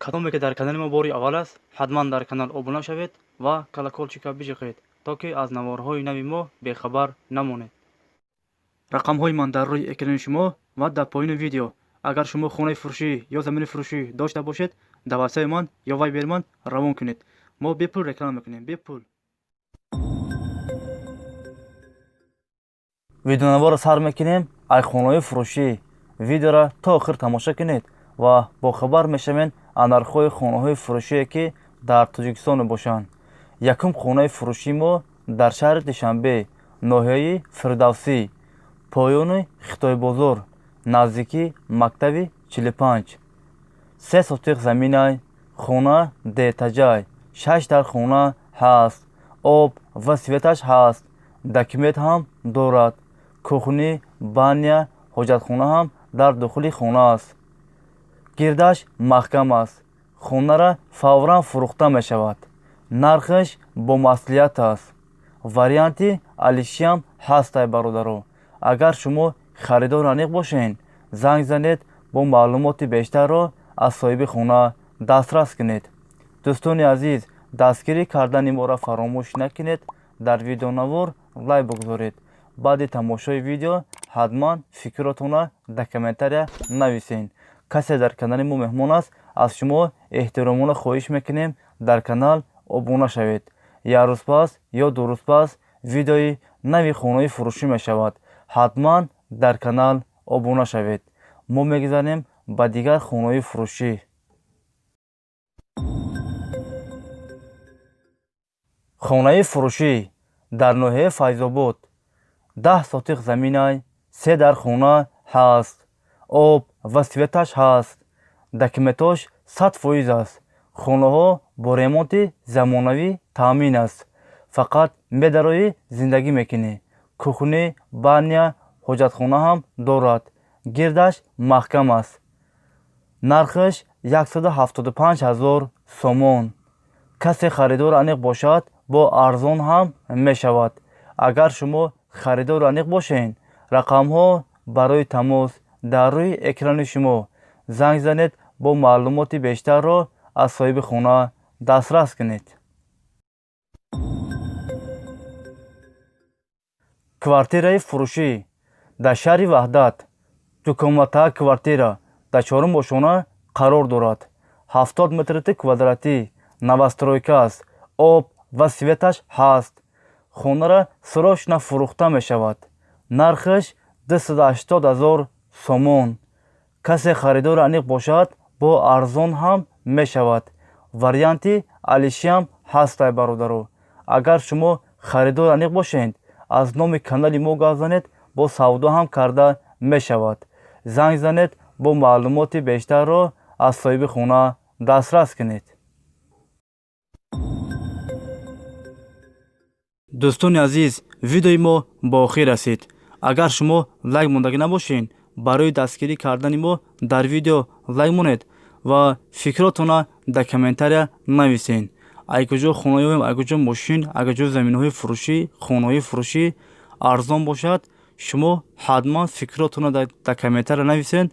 Кадоме ки дар канали мо бори аввал аст, ҳатман дар канал обуна шавед ва колокольчика биҷиқед, то ки аз наворҳои нави мо бехабар намонед. Рақамҳои ман дар рӯи экрани шумо ва дар поёни видео. Агар шумо хонаи фурӯшӣ ё замини фурӯшӣ дошта бошед, дар ватсапи ман ё вайбери ман равон кунед. Мо бепул реклама мекунем, бепул. Видеонаворро сар мекунем ай хонаҳои фурӯшӣ. Видеоро то охир тамошо кунед ва бохабар мешавед аз нархҳои хонаҳои фурӯшие, ки дар Тоҷикистон мебошанд. Якум хонаи фурӯшии мо дар шаҳри Душанбе, ноҳияи Фирдавсӣ, поёни Хитойбозор, наздикии мактаби 45. 3 сотиқ заминай, хона деэтажай, шаш дар хона ҳаст, об ва светаш ҳаст, документ ҳам дорад, кухни, баня, ҳоҷатхона ҳам дар дохили хона аст. Гирдаш маҳкам аст. Хонара фавран фурӯхта мешавад. Нархаш бо маслиҳат аст. Варианти алишиам ҳастай, бародаро. Агар шумо харидор аниқ бошед, занг занед, бо маълумоти бештарро аз соҳиби хона дастрас кунед. Дӯстони азиз, дастгирӣ кардани моро фаромӯш накунед. Дар видеонавор лайк бигузоред. Баъди тамошои видео ҳатман фикротонро дар комментария нависед. Касе дар канали мо меҳмон аст, аз шумо эҳтиромона хоҳиш мекунем, дар канал обуна шавед. Як рӯз пас ё 2 рӯз пас видеои нави хонаи фурӯшӣ мешавад. Ҳатман дар канал обуна шавед. Мо мегузарем ба дигар хонаҳои фурӯшӣ. Хонаи фурӯшӣ дар ноҳияи Файзобод, 10 сотиқ заминай, се дар хона ҳаст, об ва светаш ҳаст, документош 100% аст. Хонаҳо бо ремонти замонавӣ таъмин аст. Фақат медароӣ, зиндагӣ мекунӣ. Кухни, баня, ҳоҷатхона ҳам дорад. Гирдаш маҳкам аст. Нархаш 175 ҳазор сомон. Касе харидор аниқ бошад, бо арзон ҳам мешавад. Агар шумо харидор аниқ бошед, рақамҳо барои тамос дар рӯи экрани шумо. Занг занед, бо маълумоти бештарро аз соҳиби хона дастрас кунед. Квартираи фурӯшӣ дар шаҳри Ваҳдат, дукомната квартира дар чорум ошона қарор дорад. 70 метри квадратӣ, новостройка аст, об ва светаш ҳаст. Хонара срочно фурӯхта мешавад. Нархаш 280 ҳазор сомон. Касе харидори аниқ бошад, бо арзон ҳам мешавад. Варианти алишиам ҳастай, бародаро. Агар шумо харидори аниқ бошед, аз номи канали мо гап занед, бо савдо ҳам карда мешавад. Занг занед, бо маълумоти бештарро аз соҳиби хона дастрас кунед. Дӯстони азиз, видеои мо ба охир расид. Агар шумо лайк мондагӣ набошед, барои дастгирӣ кардани мо дар видео лайк монед ва фикротонро дар комментария нависед. Ай куҷо хона ёбем, ай куҷо мошин, ай куҷо заминҳои фурӯшӣ, хонаҳои фурӯшӣ арзон бошад, шумо ҳатман фикротонро дар комментария нависед.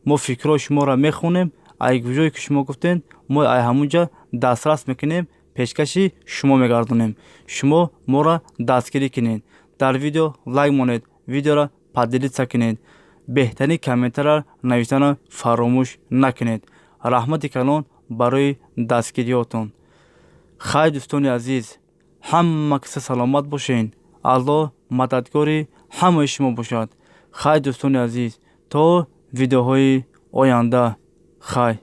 Мо фикрҳои шуморо мехонем. Ай куҷое ки шумо гуфтед, мо ай ҳамунҷа дастрас мекунем, пешкаши шумо мегардонем. Шумо моро дастгирӣ кунед. Дар видео лайк монед, видеоро поделиться кунед. Беҳтарин комментария навиштанро фаромӯш накунед. Раҳмати калон барои дастгириётон. Хай, дӯстони азиз, ҳама киса саломат бошед. Аллоҳ мададгори ҳамаи шумо бошад. Хай, дӯстони азиз, то видеоҳои оянда. Хай.